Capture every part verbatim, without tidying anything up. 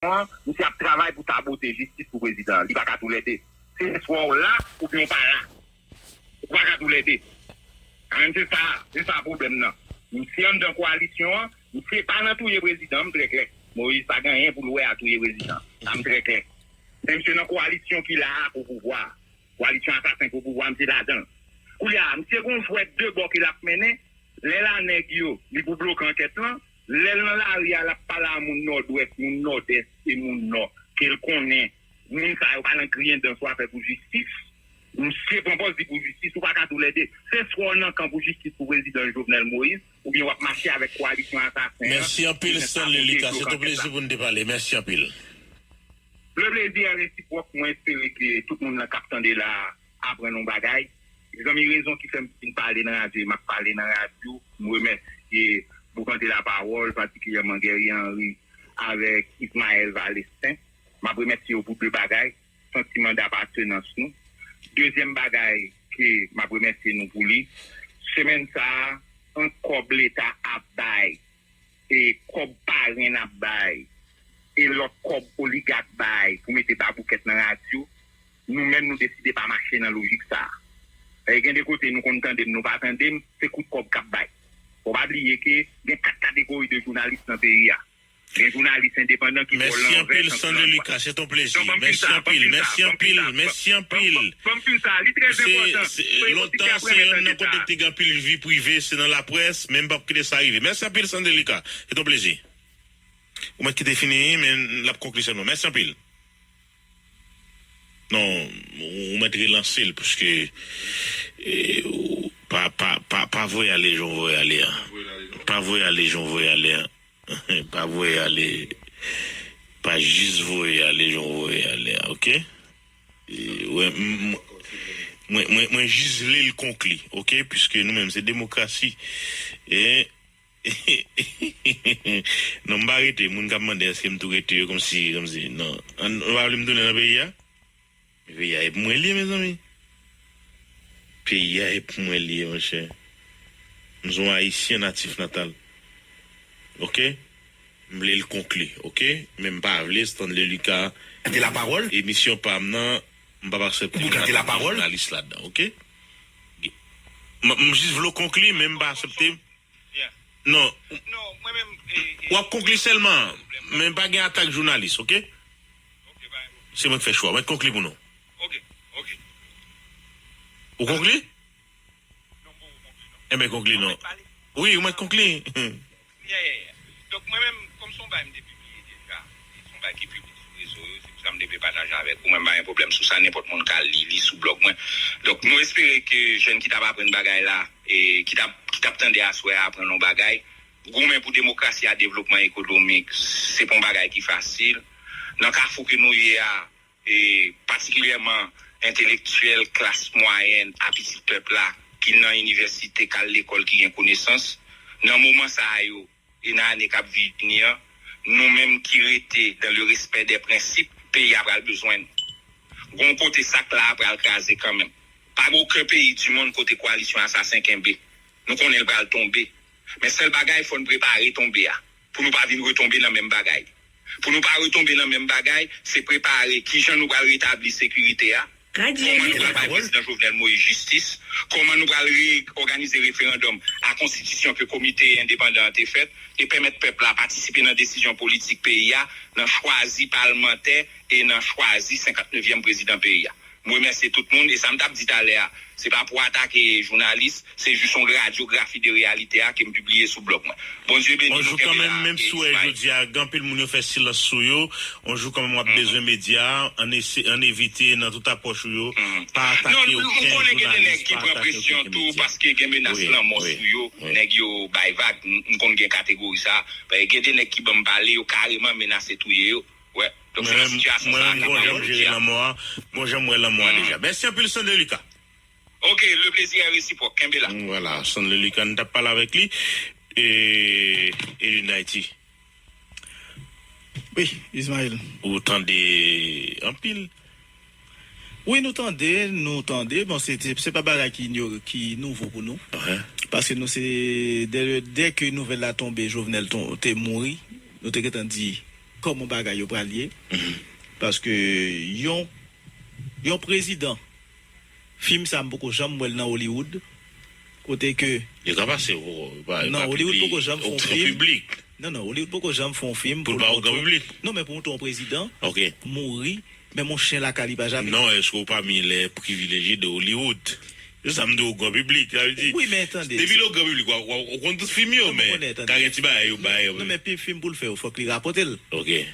an, misye ap travay pou sabote jistis pou prezidan an. Li pa ka toulède. Se swa w la, oubyen w pa la. Ou pa ka toulède. An, se sa, se sa pwoblèm nan. Misye anndan kowalisyon an, misye pa nan touye prezidan, m trè klè. Moyiz pa gen anyen pou l wè a touye prezidan. Sa m trè klè. Men misye nan kowalisyon ki la a pou pouvwa a. Kowalisyon asasen pou pouvwa, misye ladan l. Koulye a, misye gon jwèt de bò ke l ap mennen. Lè l a nèg yo, li pou bloke ankèt lan. Lè l nan lari a, l ap pale a moun Nòdwès, moun Nòdès e moun Nò, ke l konnen. Moun sa yo pa nan griyen dan sou afè pou jistis. Misye pran pòz li pou jistis, ou pa ka toulède. Se swa w nan kan pou jistis pou prezidan Jovenel Moïse, oubyen w ap mache avèk kowalisyon asasen an. Mèsi anpil, Stanley Lucas. Se te yon plezi pou n te pale. Mèsi anpil. Le plaisir est réciproque. Mwen espere ke tout moun nan k ap tande la aprann yon bagay. Zanmi, rezon ki fè m vin pale nan radyo e m ap pale nan radyo, m remèsye Boukante Lapawòl, patikilyèman Guerrier Henry avèk Ismaël Valestin. M ap remèsye yo pou de bagay, santiman dapatenans nou. Dezyèm bagay ke m ap remèsye nou pou li, semèn sa a, an kòb Leta ap bay, e kòb parenn ap bay, e lòt kòb oligak bay pou mete baboukèt nan radyo, nou menm nou deside pa mache nan lojik sa a. E gen de kote nou konn tande m, nou pa tande m, se kout kòb k ap bay. Fò w pa bliye ke gen kat kategori de jounalis nan peyi a. Gen jounalis endepandan ki bò lanvè, tankou Lanfwa. Mèsi anpil, Stanley Lucas, se t on plezi. Mèsi anpil, mèsi anpil, mèsi anpil. Ban m fin sa, li trè enpòtan. Se, se, lontan, se yonn nan kote ki te gen anpil vi prive, se nan laprès, men m p ap kite sa rive. Mèsi anpil, Stanley Lucas, se t on plezi. Ou mèt kite fini, men l ap konkli sèlman. Mèsi anpil. Non, ou mèt relanse l, paske, e, ou, pa, pa, pa, pa voye ale jan w voye ale a. Pa voye ale jan w voye ale a. Pa voye ale. Pa jis voye ale jan w voye ale a, oke? E, wè, m, m, mwen, mwen, mwen jis vle l konkli, oke? Piske nou menm, se demokrasi. E, non, m pa rete. Moun k ap mande èske m tou rete yo, kòmsi, kòmsi, non. An, nou pa vle m tounen nan peyi a? Peyi a e pou mwen li ye, mezanmi. Peyi a e pou mwen li ye, monchè. M se yon Ayisyen natif natal. Oke? M vle l konkli, oke? Men m pa vle Stanley Lucas. Gade lapawòl. Emisyon pa m nan, m p ap aksepte. Ou gade lapawòl. Jounalis ladan, oke? M, m jis vle w konkli, men m pa aksepte. Non. Non, mwen menm, e, e, w ap konkli sèlman, men pa gen atak jounalis, oke? Oke, pa gen pwoblèm. Se mwen k fè chwa, mwen k konkli pou nou. Oke, oke. Ou konkli? Non, bon, ou konkli, non. Enben, konkli, non. Wi, ou mèt konkli. Yeah, yeah, yeah. Donk, mwen menm, kòm se yon bagay m te pibliye deja, e se yon bagay ki piblik sou rezo yo, se pou sa m te vle pataje avèk ou, mwen m pa gen pwoblèm sou sa, nenpòt moun ka li li sou blòg mwen. Donk, nou espere ke jèn ki t ap aprann bagay la, e ki t ap, ki t ap tande aswè a aprann yon bagay. Goumen pou demokrasi ak devlopman ekonomik, se pa yon bagay ki fasil. Nan kafou ke nou ye a, e patikilyèman entelektyèl klas mwayèn a pitit pèp la ki nan inivèsite, k al lekòl, ki gen konesans, nan moman sa a yo e nan ane k ap vini an, nou menm ki rete dans le respect des principes, peyi a pral bezwen nou. Gon kote sak la a pral kraze kanmenm. Pa gen okenn peyi di mond kote kowalisyon asasen kenbe. Nou konnen l pral tonbe. Men sèl bagay, fò n prepare tonbe a, pou nou pa vin retonbe nan menm bagay. Pou nou pa retonbe nan menm bagay, se prepare kijan nou pral retabli sekirite a, kòman nou pral bay Prezidan Jovenel Moïse jistis, kòman nou pral re-, òganize referandòm a konstitisyon ke komite endepandan an te fèt, e pèmèt pèp la patisipe nan desizyon politik peyi a, nan chwazi palmantè e nan chwazi senkantnevyèm prezidan peyi a. M remèsye tout moun, e sa m t ap di talè a, se pa pou atake jounalis, se jis yon radyografi de reyalite a ke m pibliye sou blòg mwen. Bondye beni nou, kenbe la, e Ismaël. On jou kanmenm, menm si w wè jodi a, gen anpil moun yo fè silans sou yo, on jou kanmenm w ap bezwen medya, ann ese-, ann evite nan tout apwòch ou yo, pa atake okenn jounalis, pa atake okenn medya. Non, m konnen gen de nèg ki pran presyon tou paske gen menas lanmò sou yo, nèg yo bay vag, m, m konn gen kategori sa, gen de nèg ki ban m pale, yo kareman menase touye yo. Wè. Donk, se nan sitiyasyon sa a ke nou ye jodi a. Mwen menm, gon jan m jere lanmò a, gon jan m wè lanmò a deja. Mèsi anpil, Stanley Lucas. Ok, le plaisir est réciproque. Kenbe la. Vwala, Stanley Lucas, nou t ap pale avèk li. E, Eli Nayti. Wi, Ismaël. Ou tande anpil. Wi, nou tande, nou tande. Bon, se, se, se pa bagay ki inyore, ki nouvo pou nou. Paske nou se, dè, dè ke nouvèl la tonbe, Jovenel ton-, te mouri, nou te gentan di, kòman bagay yo pral ye. Paske yon, yon prezidan, fim sa m poko janm wè l nan Hollywood, kote ke Yo ka pase, yo pa, yo pa Hollywood poko janm fè yon fim. Non, non, Hollywood poko janm fè yon fim pou l pa yon gran piblik. Non, men pou montre yon prezidan mouri, men yon chen lakay li pa jape. Non, èske w pami lè privilejye de Hollywood? Se sa m di w, gran piblik, sa vle di. Wi, men tande. Depi lè w gran piblik, w, w, w konn tout fim yo, men ka gen ti bagay yo bay. Non, men pi fim pou l fè yo, fòk li rapòte l.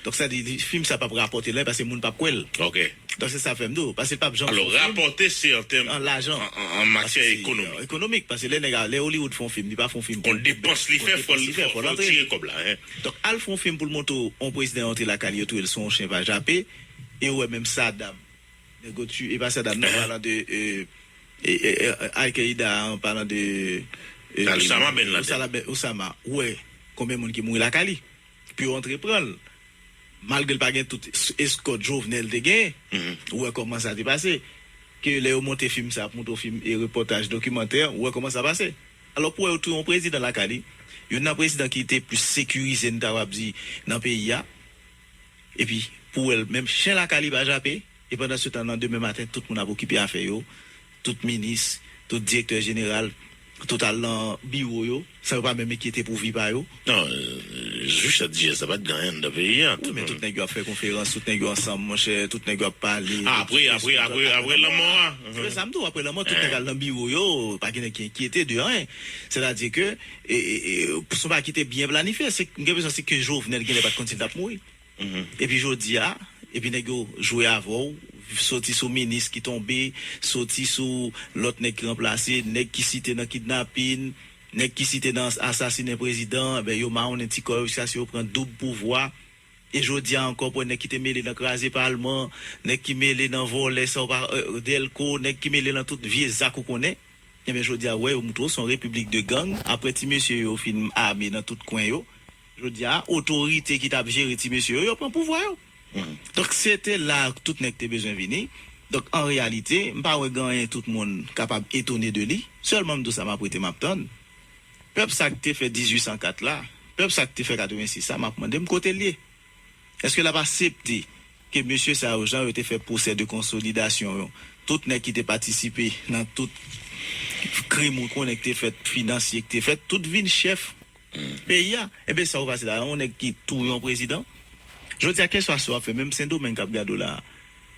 Donk sa di, di, fim sa p ap rapòte l, paske moun p ap kwè l. Donk se sa fè m di w, paske l p ap janm fè yon fim. Alò, rapòte se an tèm, an lajan. An, an, an matyè ekonomik. Ekonomik, paske lè nèg a, lè Hollywood fè yon fim, li pa fè yon fim pou, pou depans li fè, fò l, fò l tire kòb la. Donk al fè yon fim pou l montre w yon prezidan antre lakay li, yo touye l, se yon chen pa jape, e ou wè menm Saddam. Nèg yo tiye, e pa Saddam, non, palan de, e, e, e, e, Al-Qaida, an palan de, e, Osama bin Laden. Osama bin, Osama, ou wè konbyen moun ki mouri lakay li. Pou yo antre pran l. Malgre l pa gen tout es-, eskòt Jovenel te genyen, ou wè kòman sa te pase. Ke lè yo monte fim sa, ap monte yon fim e repòtaj dokimantè, ou wè kòman sa pase. Alò, pou wè yo touye yon prezidan lakay li, youn nan prezidan ki te plis sekirize, n ta w ap di, nan peyi a, epi pou wè l, menm chen lakay li pa jape, e pandan se tan, nan demen maten, tout moun ap okipe afè yo, tout minis, tout direktè jeneral, tout al nan biwo yo, san yo pa menm enkyete pou vi pa yo. Non, euh, jij sa di, sa pa t gen anyen anndan peyi a. Wi, men tout nèg yo ap fè konferans, tout nèg yo ansanm, monchè, tout nèg yo ap pale. Ah, apre, apre, apre, apre lanmò a. Se sa m di w, apre lanmò, tout nèg al nan biwo yo, pa gen nèg ki enkyete de anyen. Sètadi ke, e, e, e, se yon bagay ki te byen planifye, se, m gen enpresyon se ke Jovenel genlè pa t konn si l t ap mouri. Epi jodi a, epi nèg yo jwe avè w, soti sou minis ki tonbe, soti sou lòt nèg ki ranplase, nèg ki site nan kidnapin, nèg ki site nan asasinen prezidan, ben yo mawonnen ti kò yo jiskaske yo pran doub pouvwa. E jodi a ankò, pou nèg ki te mele nan kraze palman, nèg ki mele nan vòlè sa w pa, e, dèlko, nèg ki mele nan tout vye zak ou konnen. Ebyen, jodi a, w wè, yo moutre w se yon repiblik de gang. Apre ti mesye yo fin ame nan tout kwen yo, jodi a, otorite ki t ap jere ti mesye yo, yo pran pouvwa yo. Donk, se te la tout nèg te bezwen vini. Donk, an reyalite, m pa wè gen anyen tout moun kapab etone de li. Sèlman m di w sa, m ap rete, m ap tann. Pèp sa k te fè dizuit san kat la, pèp sa k te fè katrevensis la, m ap mande m kote l ye. Èske l ap aksepte ke mesye sa yo, jan yo te fè pwosè de konsolidasyon yo, tout nèg ki te patisipe nan tout krim ou konnen ki te fèt, finansye ki te fèt, tout vin chèf peyi a? Ebyen, sa w pase la, yon nèg ki touye yon prezidan. Jodi a, kèlswa sa w ap fè, menm Sendomeng k ap gade w la a,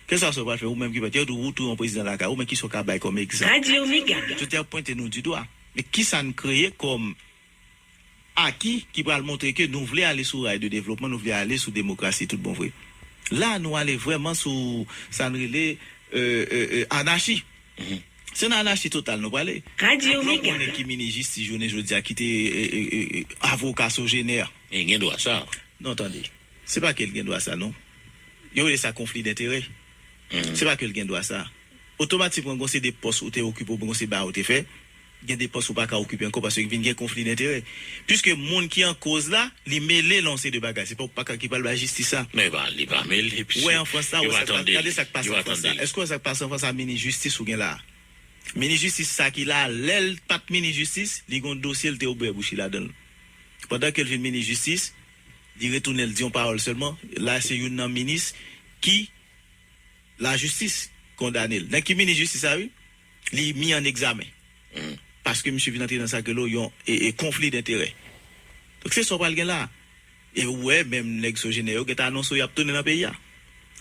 kèlswa sa w pral fè, ou menm ki pati, yo di w touye yon prezidan lakay ou, men kisa w ka bay kòm egzanp? Jodi a, ap pwente nou di dwa. Men kisa n kreye kòm aki ki pral montre ke nou vle ale sou ray de devlopman, nou vle ale sou demokrasi tout bon vre. La, nou ale vrèman sou sa n rele, e, e, e, anachi. Se nan anachi total nou prale. Ak lòt moun ki minis jistis jounen jodi a, ki te, e, e, e, e, avoka Sogener. Li gen dwa sa. Non, tande. Se pa ke l gen dwa sa, non. Yo rele sa konfli denterè. Se pa ke l gen dwa sa. Otomatikman, gon se de pòs ou te okipe, oubyen gon se bagay ou te fè, gen de pòs ou pa ka okipe ankò paske vin gen konfli denterè. Piske moun ki an koz la, li mele nan yon seri de bagay. Se pa ou pa ka ki pral bay jistis sa. Men li pa mele, piske. Ou wè an Frans la, ou wè sa k pa, gade sa k pase an Frans la. Èske ou wè sa k pase an Frans la, minis jistis ou gen la a? Minis jistis sa ki la, lè l pa t minis jistis, li gen yon dosye l te ouvè bouch li ladan l. Pandan ke l vin minis jistis, li retounen, l di yon pawòl sèlman. La, se youn nan minis ki lajistis kondane l. Nèg ki minis jistis la, wi, li mi an egzamen. Paske misye vin antre nan sa ke lo yon, e, e, konfli denterè. Donk, se sa w pral gen la. E ou wè, menm nèg Sogener yo gentan anonse w y ap tounen nan peyi a.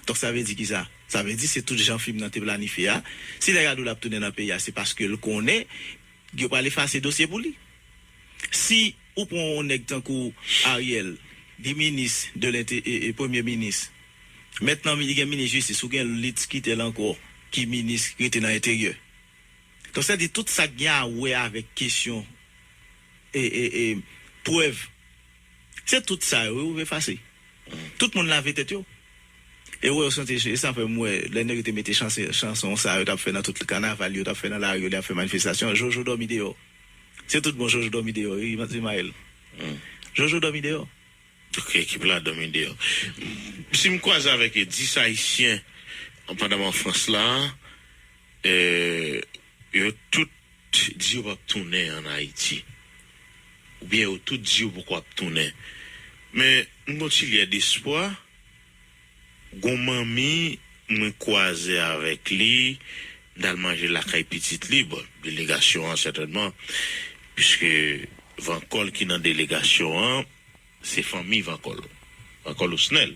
Donk, sa vle di kisa? Sa vle di se tout jan fim nan te planifye a. Si nèg a di w l ap tounen nan peyi a, se paske l konnen yo pral efase dosye pou li. Si ou pran yon nèg tankou Ariel, li minis de lente-, e, e, premye minis. Mentnan, li gen minis jistis, ou gen Lutz Quitel ankò, ki minis rete nan enteryè. Donk, sa di tout sa k gen a wè avèk kesyon, e, e, e, prèv. Se tout sa yo, wi, ou efase. Tout moun lave tèt yo. E wè, yo santi, e sa fè m wè, lè nèg yo te mete chanse-, chanson sa yo t ap fè nan tout kanaval, yo t ap fè nan lari yo, lè y ap fè manifestasyon, Jojo dòmi deyò. Se tout bon Jojo dòmi deyò, wi, Ismaël. Jojo dòmi deyò. Ok, ekip la dòmi deyò. Si m kwaze avèk dis Ayisyen pandan m an Frans la, e, yo tout di yo p ap tounen ann Ayiti. Oubyen yo tout di yo poko ap tounen. Men m gon ti lyè despwa. Gon manmi mwen kwaze avèk li, m t al manje lakay pitit li, bon, delegasyon an sètènman, piske Vankòl ki nan delegasyon an, se fanmi Vankòl. Vankòl Osnèl,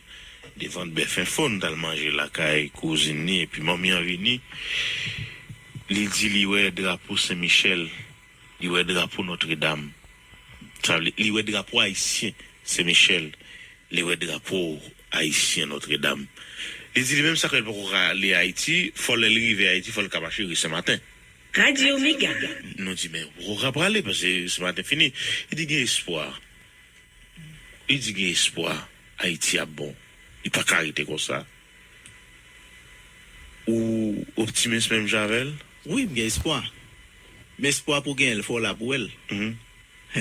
devan bèf enfo, m t al manje lakay kouzin li, epi manmi an vini, li di li wè drapo Sen Michèl, li wè drapo Nòtredam. Sa vle, li wè drapo ayisyen Sen Michèl, li wè drapo ayisyen Nòtredam. Li di li menm sa k fè l poko ka ale Ayiti, fò lè l rive Ayiti, fò l ka mache ri Senmaten. Radyo Mega. Nou di, men ou poko ka prale, paske Senmaten fini. Li di gen espwa. Li di gen espwa. Ayiti ap bon. Li pa ka rete konsa. Ou optimis menm jan avè l? Wi, m gen espwa. Men espwa pou genyen l, fò w la pou wè l. Mhm.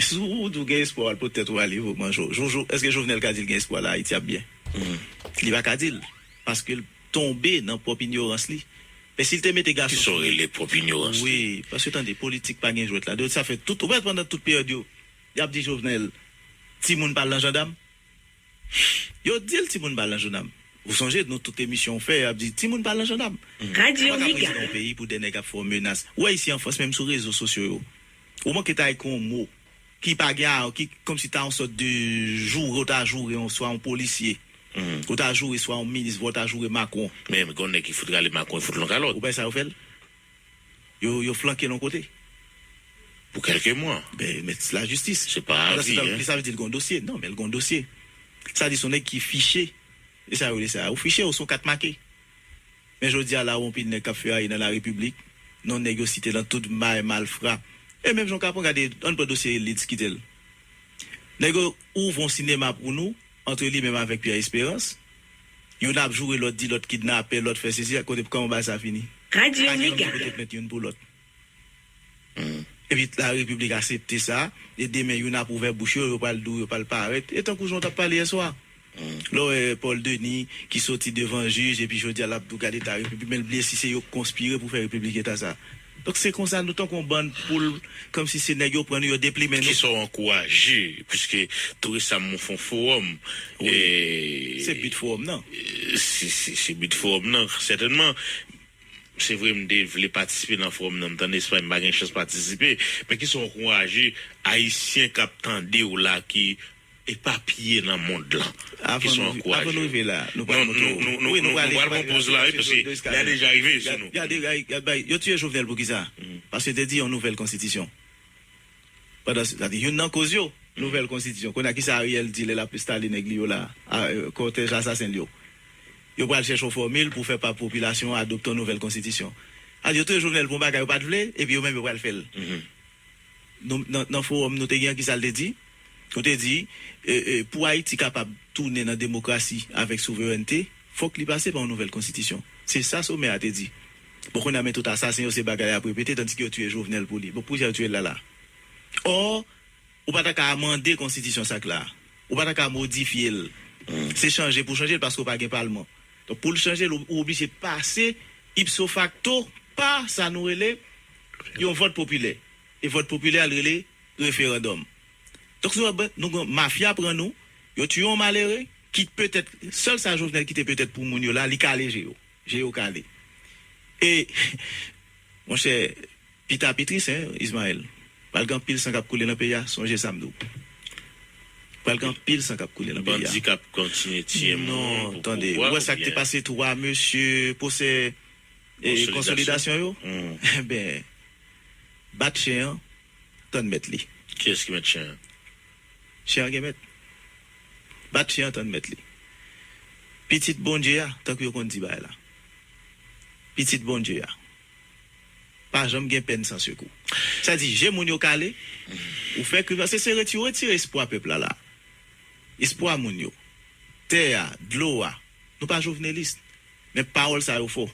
Si w di w gen espwa, w al pot tèt ou ale, ou manjè w. Jojo, èske Jovenel ka di l gen espwa la, Ayiti ap byen? Mhm. Li pa ka di l, paske l tonbe nan pwòp inyorans li. Men si l te mete gason Kisa w sou li rele pwòp inyorans li? Wi, paske tande, politik pa gen jwèt la. Donk sa fè tout, ou wè pandan tout peryòd yo, y ap di Jovenel, timoun pa al nan jandam. Yo di l timoun pa al nan jandam. Ou sonje, nou tout emisyon w fè, y ap di timoun pa al nan jandam. Radyo Mega. Ou pa ka prezidan yon peyi pou de nèg ap fè w menas. Ou wè isi an Frans, menm sou rezo sosyo yo. Ou manke ta ekri yon mo ki pa gen a, ki kòmsi ta yon sòt de joure, ou ta joure yon, swa yon polisye. Ou ta joure swa yon minis, ou ta joure Macron. Men, gon nèg ki fout rale Macron, fout l yon kalòt. Ou pa wè sa yo fè l? Yo, yo flanke l yon kote. Pou kèlke mwa. Ben, men se lajistis. Se pa avi, en. Sa vle di l gon dosye. Non, men l gon dosye. Sa di se yon nèg ki fiche. E sa yo rele sa. Ou fiche, ou se yon kat make. Men jodi a la, ou anpil nèg k ap feraye nan larepiblik. Non nèg yo site nan tout may malfra. E menm jan w ka pran gade, ann pran dosye Lids Kitel. Nèg yo ouvri yon sinema pou nou, antre li menm avèk Pierre Espérance. Youn ap joure lòt, di lòt kidnapè, lòt fè sesi, kote kòman bagay sa fini? Radyo Mega. Pa gen yon ki pote plent youn pou lòt. Epi larepiblik aksepte sa, e demen youn ap ouvè bouch yo, yo pral di w, yo pral parèt. E tankou jan w t ap pale yèswa. Lè w wè Paul Denis ki soti devan jij, epi jodi a l ap di w gade eta repiblik, men l bliye si se yo k konspire pou fè repiblik eta sa. Donk se konsa nou tankou yon bann poul, kòmsi se nèg yo pran nou, yo deplimen nou. Kisa w ankouraje, piske tou resaman w fè yon fowòm. Wi. E, se bi fowòm nan. E, se, se, se bi fowòm nan, sètènman. Se vre, m te vle patisipe nan fowòm nan, m t ann Espay, m pa gen chans patisipe. Men kisa w ankouraje Ayisyen k ap tande w la ki epapiye nan mond lan? Kisa w ankouraje yo? Avan nou rive la, nou pral montre w. Non, nou, nou, nou, nou, nou pral pran poz la, wi, paske lè a deja rive sou nou. Gade, gade, gade, yo tiye Jovenel pou kisa? Paske te di yon nouvèl konstitisyon. Pandan se, sa te youn nan koz yo, nouvèl konstitisyon. Kounye a, kisa Ariel di lè l ap enstale nèg li yo la, a, e, kòtèj asasen l yo? Yo pral chèche yon fòmil pou fè pa popilasyon an adopte yon nouvèl konstitisyon. A, yo touye Jovenel pou yon bagay yo pa t vle, epi yo menm yo pral fè l. Nou, nan, nan fowòm nou te gen an, kisa l te di? Nou te di, e, e, pou Ayiti kapab tounen nan demokrasi avèk souverènte, fòk li pase pa yon nouvèl konstitisyon. Se sa somè a te di. Bon, kounye a, men tout asasen yo, se bagay y ap repete, tandiske yo tiye Jovenel pou li. Bon, poukisa yo tiye l la la? Ò, ou pa ta ka amande konstitisyon sa k la. Ou pa ta ka modifye l. Se chanje pou chanje l paske w pa gen palman. Donk, pou l chanje l, ou, ou oblije pase ipso facto pa sa nou rele yon vòt popilè. E vòt popilè a l rele referandòm. Donk, nou, nou gen mafya pran nou, yo tiye yon malere, ki petèt, sèl sa Jovenel kite petèt pou moun yo la, li kale je yo. Je yo kale. E, monchè, pita pi tris, en, Ismaël. Pral gen anpil san k ap koule nan peyi a, sonje sa m di w. Pral gen anpil san k ap koule nan peyi a. Bandi k ap kontinye tiye moun pou pouvwa. Non, tande, ou wè sa k te pase twa mesye pwosè, e, konsolidasyon yo? Enben, bat chen an, tann mèt li. Kiyès ki mèt chen an? Chen an gen mèt. Bat chen an, tann mèt li. Pitit Bondye a, tankou yo konn di bagay la. Pitit Bondye a. Pa janm gen pèn san sekou. Sa di, je moun yo kale, ou fè krim nan, se, se retire, retire espwa pèp la la. Espwa moun yo. Tè a, dlo a. Nou pa jovenelis. Men pawòl sa yo fò.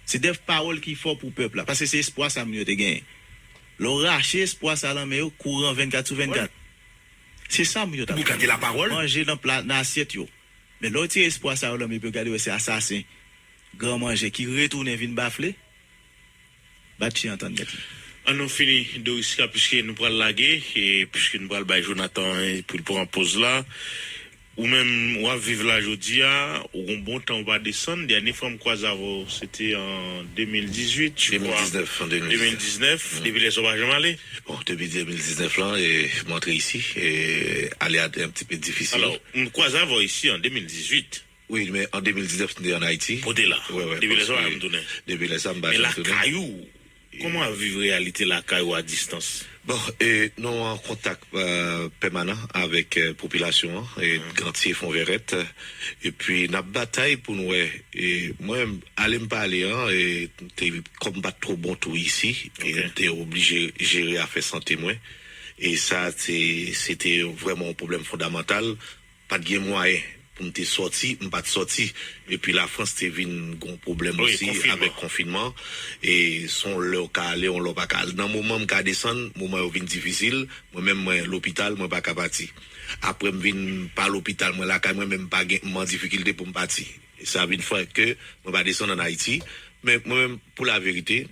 Se de pawòl ki fò pou pèp la. Paske se espwa sa moun yo te genyen. Lè w rache espwa sa nan men yo, kouran vennkat sou vennkat. Se sa moun yo t ap fè. Manje nan pla, nan asyèt yo. Men lè w tire espwa sa yo nan men yo, gade wè se asasen, gran manje ki retounen vin bafle. Bat chen an tann mèt li. An nou fini, Doriska, piske nou pral lage, e piske nou pral bay Jonathan, e, pou l pran poz la. Ou menm, w ap viv la jodi a, ou gon bon tan ou pa desann. Dènye fwa m kwaze avè w, se te an de mil dizuit, je crois. De mil diznèf, an de mil diznèf. De mil diznèf, depi lè sa w pa janm ale. Bon, depi de mil diznèf lan, e, m antre isi, e, ale a te yon ti pe difisil. Alò, m kwaze avè w isi an de mil dizuit. Wi, men an de mil diznèf, m te ann Ayiti. Ou te la. Wi, wi, depi lè sa, w pa janm tounen. Depi lè sa, m pa janm tounen. Men lakay ou, kòman w ap viv reyalite lakay ou a distans? Bon, e, nou an kontak, e, pèmanan avèk, e, popilasyon an, e, Antye Fonvèrèt, epi n ap batay pou n wè, e, mwen, ale m pa ale an, e, te, kòm m pa t twò bon tou isi, e, m te oblije jere afè sante mwen, e sa, se, se te vrèman yon pwoblèm fondamantal. Pa t gen mwayen pou m te sòti, m pa t sòti. Epi Lafrans te vin gon pwoblèm osi avèk konfinman. E se yon lè w ka ale, yon lè w pa ka ale. Nan moman m ka desann, moman yo vin difisil, mwen menm mwen lopital, mwen pa ka pati. Apre m vin pa lopital, mwen lakay mwen, men m pa gen, m an difikilte pou m pati. E sa vin fè ke mwen pa desann ann Ayiti. Men mwen menm, pou laverite,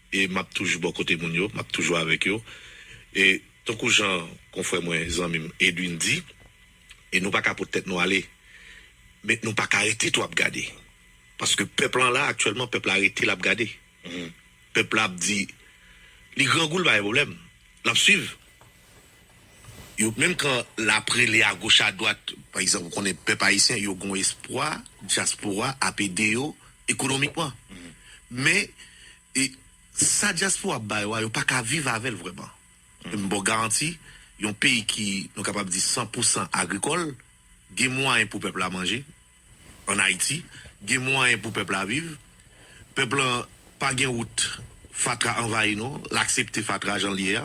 e m ap toujou bò kote moun yo, m ap toujou avèk yo. E tankou jan konfrè mwen, zanmi m Edwin di, e nou pa ka pot tèt nou ale, men nou pa ka rete tou ap gade. Paske pèp lan la, aktyèlman, pèp la rete l ap gade. Pèp la ap di, li grangou, l pa gen pwoblèm. L ap swiv. Yo, menm kan l ap rele agoch adwat, pa egzanp, ou konnen pèp ayisyen, yo gon espwa, dyaspora ap ede yo ekonomikman. Men, e, sa dyaspora ap ba yo a, yo pa ka viv avè l vrèman. M ba w garanti, yon peyi ki, nou kapab di, san pou san agrikòl, gen mwayen pou pèp la manje, ann Ayiti, gen mwayen pou pèp la viv. Pèp lan pa gen wout, fatra anvayi nou, l aksepte fatra jan l ye a,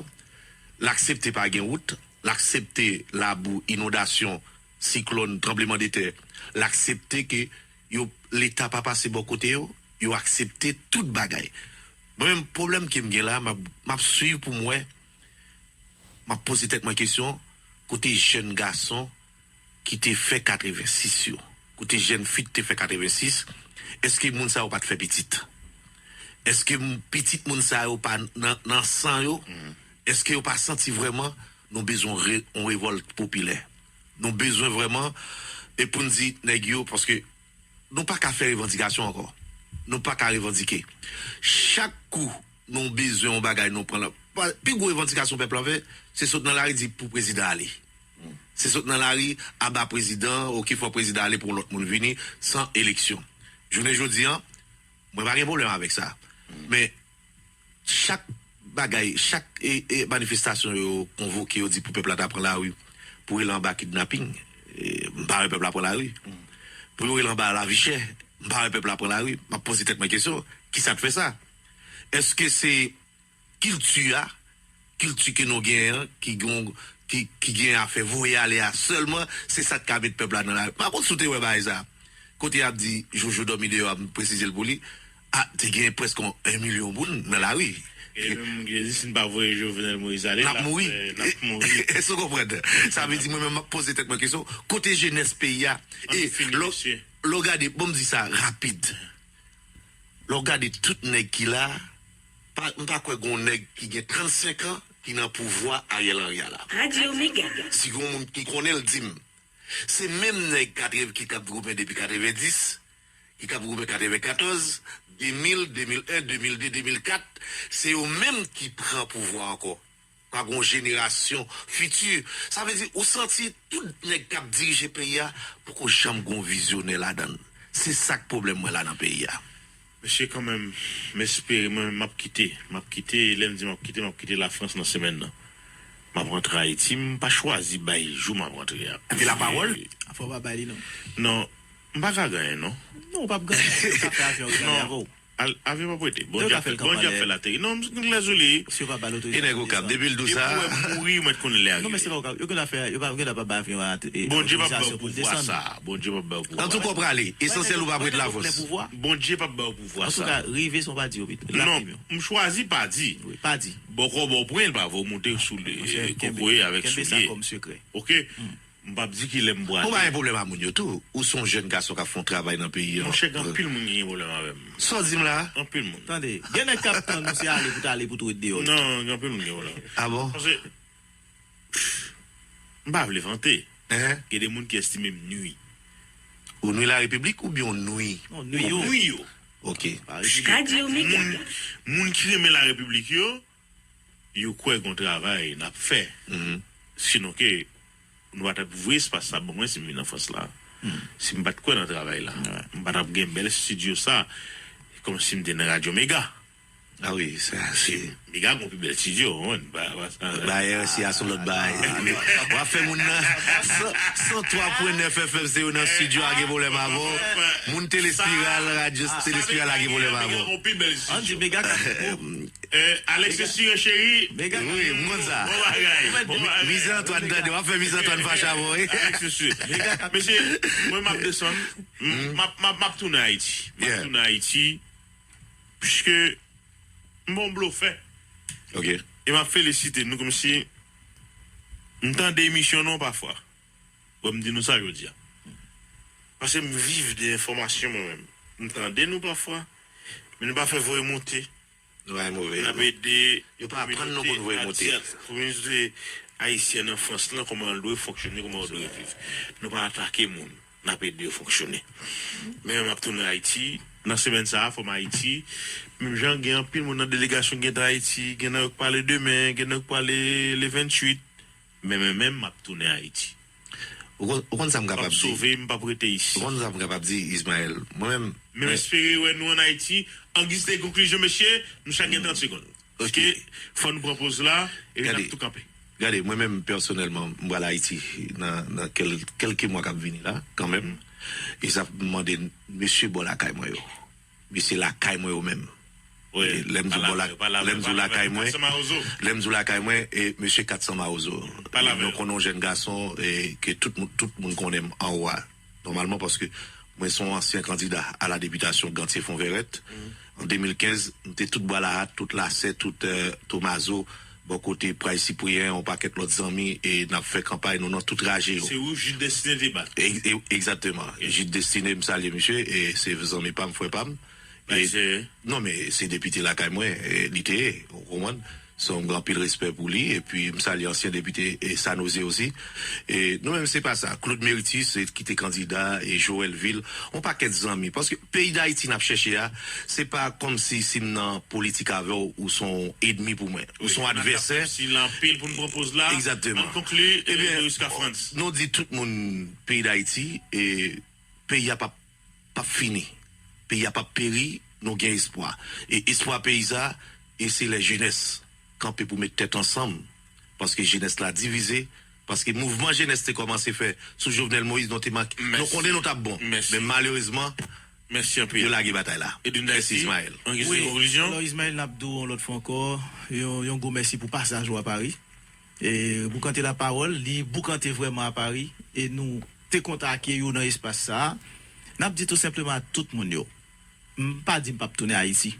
l aksepte pa gen wout, l aksepte labou, inondasyon, siklòn, tranblemanntè, l aksepte ke yo, Leta pa pase bò kote yo, yo aksepte tout bagay. Mwen menm, pwoblèm ke m gen la, m ap, m ap swiv pou m wè, m ap poze tèt mwen kesyon, kote jèn gason ki te fè katrevensis yo, kote jèn fi ki te fè katrevensis, èske moun sa yo pa t fè pitit? Èske m-, pitit moun sa yo pa nan, nan san yo? Èske yo pa santi vrèman nou bezwen re-, yon revòlt popilè? Nou bezwen vrèman, e pou n di nèg yo, paske nou pa ka fè revandikasyon ankò. Nou pa ka revandike. Chak kou nou bezwen yon bagay, nou pran la. Pa, pi gwo revandikasyon pèp la fè, se sot nan lari di pou prezidan ale. Se sot nan lari, aba prezidan, oke, fò prezidan ale pou yon lòt moun vini, san eleksyon. Jounen jodi a, mwen pa gen pwoblèm avèk sa. Men, chak bagay, chak, e, e, manifestasyon yo konvoke, yo di pou pèp la ta pran lari, pou rele anba kidnaping, e, m pa wè pèp la pran lari. Pou yo rele anba lavi chè, m pa wè pèp la pran lari. M ap poze tèt mwen kesyon, kisa k fè sa? Èske se kilti a, kilti ke nou genyen an, ki gon, ki, ki gen afè voye ale a sèlman, se sa k ka met pèp la nan lari? M pa konn si w te wè bagay sa. Kote y ap di Jojo dòmi deyò a, m presize l pou li, a, te gen prèske yon milyon moun nan lari. E menm gen di, si n pa voye Jovenel Moïse ale, n ap mouri. N ap mouri. Èske w konprann? Sa vle di, mwen menm, m ap poze tèt mwen kesyon, kote jenès peyi a? E lè w gade, bon, m di sa rapid. Lè w gade tout nèg ki la, pa, m pa kwè gon nèg ki gen trannsenk an ki nan pouvwa Ariel Henry a la. Radyo Mega. Si gon moun ki konnen l, di m. Se menm nèg katreven ki t ap goumen depi katrevendis, ki t ap goumen katrevenkatòz, de mil, de mil en, de mil de, de mil kat, se yo menm ki pran pouvwa ankò. Pa gon jenerasyon fiti. Sa vle di, ou santi tout nèg k ap dirije peyi a, poko janm gon vizyonè ladan l. Se sa k pwoblèm mwen la nan peyi a. Mesye, kanmenm, m espere, mwen, m ap kite. M ap kite, e lè m di m ap kite, m ap kite Lafrans nan semèn nan. M ap rantre Ayiti, m pa chwazi bay jou m ap rantre a. Gen lapawòl? Fò w pa bay li, non. Non, m pa ka gen anyen, non. Non, ou p ap gen anyen. Yo ka fè avyon rete avè w. Al, avyon p ap rete. Bondye ap fè, Bondye ap fè l ateri. Non, m, m klè sou li. Si yo pa ba l otorizasyon. E nèg Okap, depi l di w sa. Depi w wè m mouri, ou mèt konnen lè a rive. Non, men se pa Okap. Yo gen afè, yo pa, yo gen pa bay avyon a, e, otorizasyon pou l desann. Bondye p ap ba w pouvwa sa. Bondye p ap ba w pouvwa. Antouka, w prale. Esansyèl, ou pa prete Lafrans. Bondye p ap ba w pouvwa sa. Antouka, rive san w pa di yo pito. Non, m chwazi pa di. Wi, pa di. Bòkò bò pwen, l pa vo moute sou kokoye avèk soulye. Kenbe sa kòm sekrè. Oke? M p ap di ki lè m pral. Ou pa gen pwoblèm a moun yo tou. Ou se yon jèn gason k ap fè yon travay nan peyi an. Monchè, gen anpil moun ki gen pwoblèm avè m. Sa w di m la? Anpil moun. Tande, gen nèg k ap tann ou se ale pou t ale pou t ret deyò. Non, gen anpil moun ki gen pwoblèm. Ah bon? Paske, m pa vle vante. Hein? Gen de moun ki estime m nwi. Ou nwi la repiblik oubyen ou nwi? Non, nwi yo. Nwi yo. Ok. Ka di yo, Mika. Moun, moun ki renmen la repiblik yo, yo kwè gon travay n ap fè. Sinon ke nou pa t ap voye espas sa ban mwen si m vin an Frans la. Si m pa t kwè nan travay la, m pa t ap gen bèl estidyo sa, kòmsi m te nan Radyo Mega. Ah wi, sa se. Mega gon pi bèl estidyo, w konprann? Ba, ba, sa, ba, e, si a sou lòt bay. W ap fè moun nan san, san twa pwen nèf F M se yo nan estidyo a gen pwoblèm avè w. Moun Telespiral, radyo Telespiral la gen pwoblèm avè w. Mega gon pi bèl estidyo. Ann di Mega ka Eh, Alex Sire cheri. Wi, m konn sa. Bon bagay, bon bagay. Mize Antwàn tande, w ap fè Mize Antwàn fache avè w, wi. Alex Sire. Mesye, mwen m ap desann. M, m ap, m ap, m ap tounen Ayiti. M ap tounen Ayiti. Piske m bon blofè. Ok. E m ap felisite nou kòmsi m tande emisyon nou pafwa. Bon, m di nou sa jodi a. Paske m viv de enfòmasyon mwen menm. M tande nou pafwa, men nou pa fè voye monte. Nou pa move. N ap ede. Yo pa aprann nou pou nou voye monte. Kominote ayisyèn an Frans lan, kòman l dwe fonksyone, kòman yo dwe viv. Nou pa atake moun. N ap ede yo fonksyone. Men m ap tounen Ayiti. Nan semèn sa a, fò m Ayiti. Menm jan, gen anpil moun nan delegasyon ki gentan Ayiti. Gen nan yo k pale demen, gen nan yo k pale le venntuit. Men mwen menm, m ap tounen Ayiti. Ou konn, ou konn sa m kapab di? M ap sove, m p ap rete isi. Ou konn sa m kapab di, Ismaël? Mwen menm. Men m espere wè nou ann Ayiti. An giz de konklizyon, mesye, nou chak gen trant segonn. Ok. Paske fò nou pran poz la, epi n ap tou kanpe. Gade, mwen menm, pèsonèlman, m pral Ayiti nan, nan kèl-, kèlke mwa k ap vini la, kanmenm. E sa ap mande mesye bò lakay mwen yo. Mesye lakay mwen yo menm. Lè m di w bò la, lè m di w lakay mwen, lè m di w lakay mwen, e mesye Katsan Mawozo. Nou konnen yon jèn gason, e ke tout moun, tout moun konnen m anwo a. Nòmalman, paske mwen se yon ansyen kandida a la depitasyon Gantye Fonvèrèt. An de mil kenz, m te tout Bwa Lahat, tout Lasè, tout, eh, Tomazo, bò kote Pray Cyprien, yon pakèt lòt zanmi, e n ap fè kanpay nou nan tout raje yo. Se ou Jude Destiné te bat? Egzakteman. Jude Destiné, m salye misye, e se zanmi pa m, frè pa m. Non, men se depite lakay mwen, e, li te ye, ou konprann? So, m gen anpil respè pou li, epi m salye ansyen depite, e, Sanoze osi. E nou menm, se pa sa. Claude Méritis, e, ki te kandida, e Joël Ville, yon pakèt zanmi. Paske peyi Dayiti n ap chèche a, se pa kòmsi si m nan politik avè w, ou se yon ènmi pou mwen. Ou se yon advèsè. Si l anpil pou n pran poz la, egzakteman. Ann konkli, e, Doris Kafrantz. Nou di tout moun peyi Dayiti, e peyi a p ap p ap fini. Peyi a p ap peri, nou gen espwa. E espwa peyi sa, e se lè jenès kanpe pou met tèt ansanm. Paske jenès la divize, paske mouvman jenès te kòmanse fè sou Jovenel Moïse, nou te manke, nou konnen nou t ap bon. Men malerezman, yo lage batay la. Mèsi, Ismaël. Wi, alò, Ismaël, n ap di w yon lòt fwa ankò, yon, yon gwo mèsi pou pasaj ou a Pari. E, boukante lapawòl, li boukante vrèman a Pari, e nou te kontan akeyi w nan espas sa a. N ap di tou senpleman a tout moun yo, m pa di m p ap tounen Ayiti.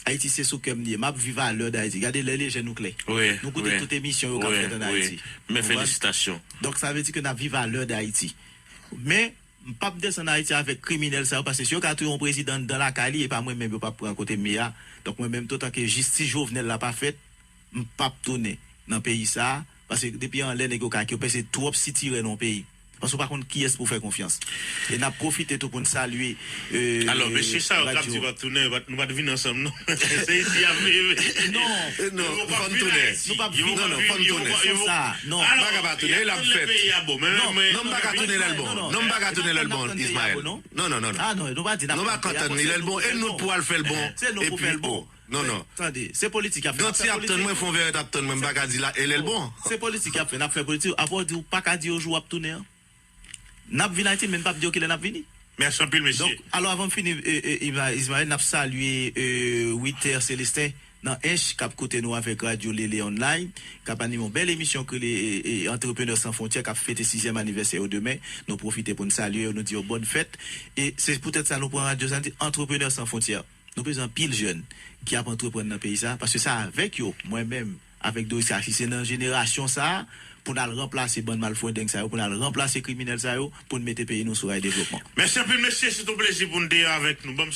Ayiti se sou kè m li ye. M ap viv a lè de Ayiti. Gade lè lejè nou klè. Nou koute tout emisyon yo k ap fèt ann Ayiti. Men felisitasyon. Donk, sa vle di ke n ap viv a lè de Ayiti. Men, m p ap desann Ayiti avèk kriminèl sa yo, paske si yo ka touye yon prezidan anndan lakay li, e pa mwen menm yo p ap pran kote m ye a. Donk, mwen menm tou, tanke jistis Jovenel la pa fèt, m p ap tounen nan peyi sa a, paske depi anlè nèg yo ka, yo pèse twòp sitirè nan yon peyi. Paske w pa konn kiyès pou w fè konfyans. E n ap pwofite tou pou n salye, e, alò, mesye sa yo k ap di yo p ap tounen, yo pa t, nou pa t vin ansanm, non. Se isi y ap viv. Non. Non, fò n tounen. Nou p ap vin. Non, non, fò n tounen. Fò sa. Non. M pa ka pa tounen, lè l ap fèt. Non, non, m pa ka tounen lè l bon. Non, m pa ka tounen lè l bon, Ismaël. Non, non, non, non. Ah, non, nou pa di n ap. Nou pa ka tann li lè l bon, e nou pou al fè l bon. Se nou pou fè l bon. Non, non. Tande, se politik y ap fè. Gantye ap tann mwen, Fonvèrèt ap tann mwen, m pa ka di la, e lè l bon. Se politik y ap fè, n ap fè politik. Apre w di w pa ka di yo jou w ap tounen an. N ap vin Ayiti, men n p ap di yo kilè n ap vini. Mèsi anpil, mesye. Donk, alò, avan m fini, e, e, Ima-, Ismaël, n ap salye, e, Wither Célestin nan Ench, k ap koute nou avèk Radyo Lele Online, k ap anime yon bèl emisyon ki rele, e, e, Entrepreneurs Sans Frontières, k ap fete sizyèm anivèsè yo demen. Nou pwofite pou n salye yo, nou di yo bòn fèt. E se poutèt sa nou pran radyo sa, n di Entrepreneurs Sans Frontières. Nou bezwen anpil jèn ki ap antreprann nan peyi sa, paske se avèk yo, mwen menm, avèk Doris Kachi, se nan jenerasyon sa a, pou n al ranplase bann malfwendeng sa yo, pou n al ranplase kriminèl sa yo, pou n mete peyi nou sou ray devlopman. Mèsi anpil, mesye. Se yon plezi pou n te avèk nou. Ban m